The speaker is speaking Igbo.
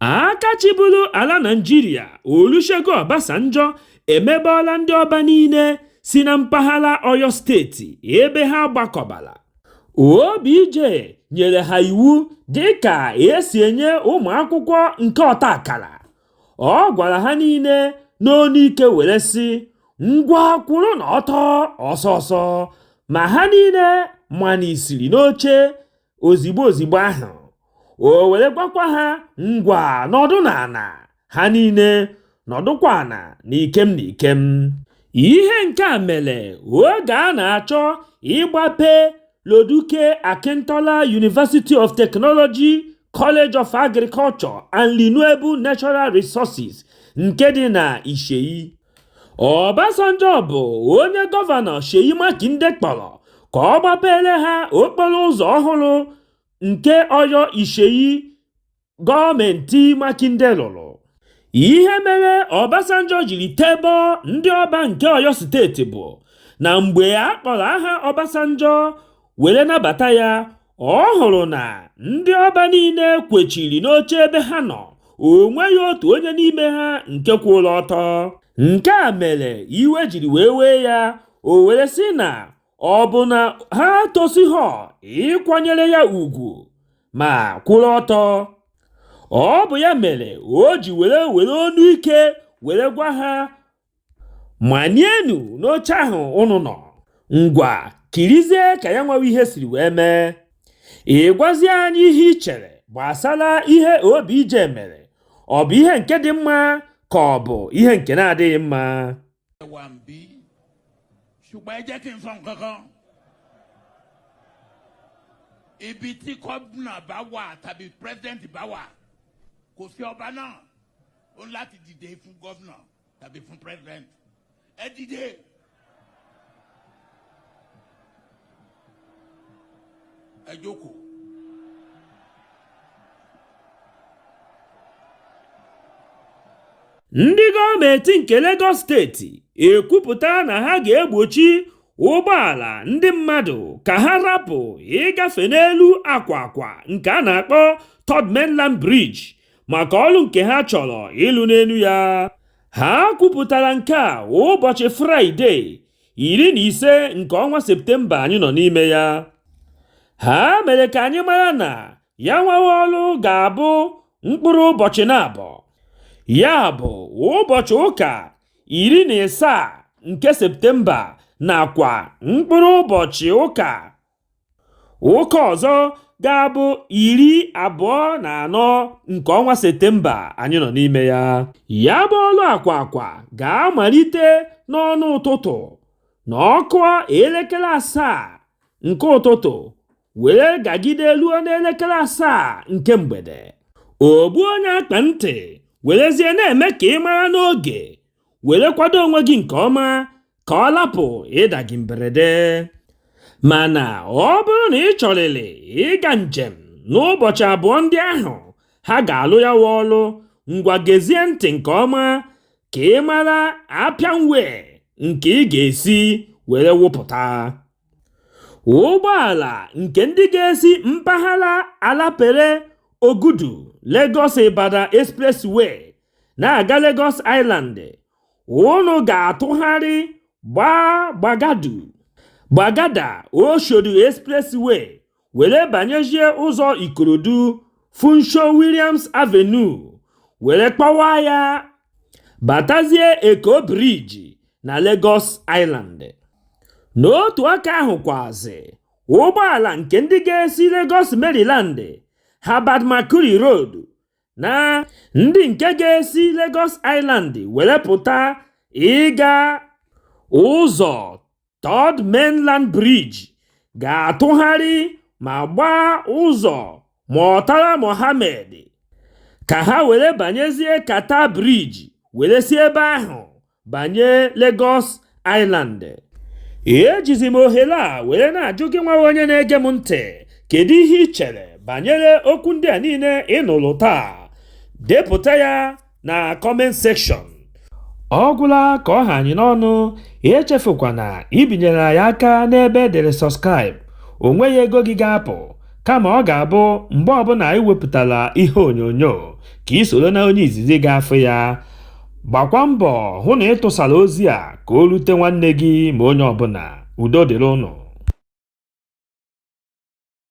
Aka chịburu ala Naịjirịa Olusegun Obasanjo emebọọla ndị ọba niile si na mpaghara Oyo steeti ebe ha gbakọbara. OBJ nyere ha iwu dịka e si enye ụmụ akwụkwọ nke ọta akara. Ọ gwara ha niile n'onu ike were sị, ngwa kwụrụnụ ọtọ ọsọ ọsọ, ma ha niile manisiri n'oche ozigbo ozigbo ahụ. O were gwakwa ha ngwa nọdụ n'ala, ha niile nọdụkwa ana n'ikem n'ikem. Ihe nke a mere oge a na-achọ ịgbape Ladoke Akintola University of Technology College of Agriculture and Renewable Natural Resources nke dị na Isheyi. Obasanjo bụ onye gọvanọ Seyi Makinde kpọrọ ka ọ gbapere ha okporo ụzọ ọhụrụ nke Oyo Isheyi gọọmenti Makinde lụrụ. Ihe mere Obasanjo jiri tebọọ ndị ọba nke Oyo steeti bụ na mgbe a kpọrọ aha Obasanjo were nabata ya, ọ hụrụ na ndị ọba niile kwechiri n'oche ebe ha nọ, o nweghị otu onye n'ime ha nke kwụrụ ọtọ. Nke a mere iwe jiri wee wee ya, o were sị na ọ bụ na ha etosighọ ịkwanyere ya ugwu ma kwụrụ ọtọ. Ọ bụ ya mere o ji were were onu ike were gwa ha manienu n'oche ahụ unu nọ. Ngwa kirizie ka ya nwawa ihe siri wee mee. Ị gwazie anyị ihe i chere gbasara ihe OBJ mere. Ọ bụ ihe nke dị mma ka ọ bụ ihe nke na-adịghị mma? Wà níbí, ṣùgbọ́n ẹ jẹ́ kí n sọ nǹkan kan. Ibi tí gómìnà bá wà tàbí president bá wà, kò sí ọba náà ó ní láti dìde fún gómìnà tàbí fún president. Ẹ dìde. Ẹ jókòó. Ndị gọọmenti nke Lagos steeti ekwupụta na ha ga-egbochi ụgbọala ndị mmadụ ka ha rapụ ịgafe n'elu akwa akwa nke a na-akpọ Third Mainland Bridge maka ọrụ nke ha chọrọ ịlụ n'elu ya. Ha kwupụtara nke a ụbọchị Fraịde 15 nke ọnwa Septemba anyị nọ n'ime ya. Ha mere ka anyị mara na ya nwawa ọrụ ga-abụ mkpụrụ ụbọchị naabọ, ya bụ ụbọchị ụka 17 nke Septemba nakwa mkpụrụ ụbọchị ụka ụka ọzọ ga-abụ 24 nke ọnwa Septemba anyị nọ n'ime ya. Ya bụ ọlụ akwa akwa ga-amalite n'ọnụ ụtụtụ na ọ kụọ elekere 7 nke ụtụtụ were gagide ruo n'elekere 7 nke mgbede. Ogbu onye akpa ntị werezie na-eme ka ị mara n'oge were kwado onwe gị nke ọma ka ọ lapụ ịda gị mberede. Mana ọ bụrụ na ị chọrịrị ịga njem n'ụbọchị abụọ ndị ahụ ha ga-alụ ya wụ ọlụ, ngwa gezie ntị nke ọma ka ị mara apịanwe nke ị ga-esi were wụpụta. Ụgbọala nke ndị ga-esi mpaghara Alapere Ogudu Lagos Ibadan Expressway na-aga Lagos Island, unu ga-atụgharị gbaa Gbagada Oshodi Expressway were banyezie ụzọ Ikorodu Funsho Williams Avenue were kpọwa ya batazie Eko Bridge na Lagos Island. N'otu aka ahụ kwazi, ụgbọala nke ndị ga-esi Lagos Maryland Herbert Macaulay Road na ndị nke ga-esi Lagos Island were pụta ịga ụzọ Third Mainland Bridge ga-atụgharị ma gbaa ụzọ Murtala Mohammed ka ha were banyezie Carter Bridge were si ebe ahụ banye Lagos Island. Ejizi m ohere a were na-ajụ gị nwa onye na-ege m ntị, kedu ihe ị chere banyere okwu ndị a niile ị nụrụ taa? Depụta ya na comment section. Ọ gwụla ka ọ ha anyị n'ọnụ. Echefukwana ibinyere anyị aka n'ebe e dere subscribe. O nweghị ego gị ga-apụ, kama ọ ga-abụ mgbe ọbụla anyị wepụtara ihe onyonyo. ka ị soro na onye izizi ga-afụ ya. Gbakwa mbọ hụ na ị tụsara ozi a ka o rute nwanne gị ma onye ọbụla. Udo dịrị ụnụ.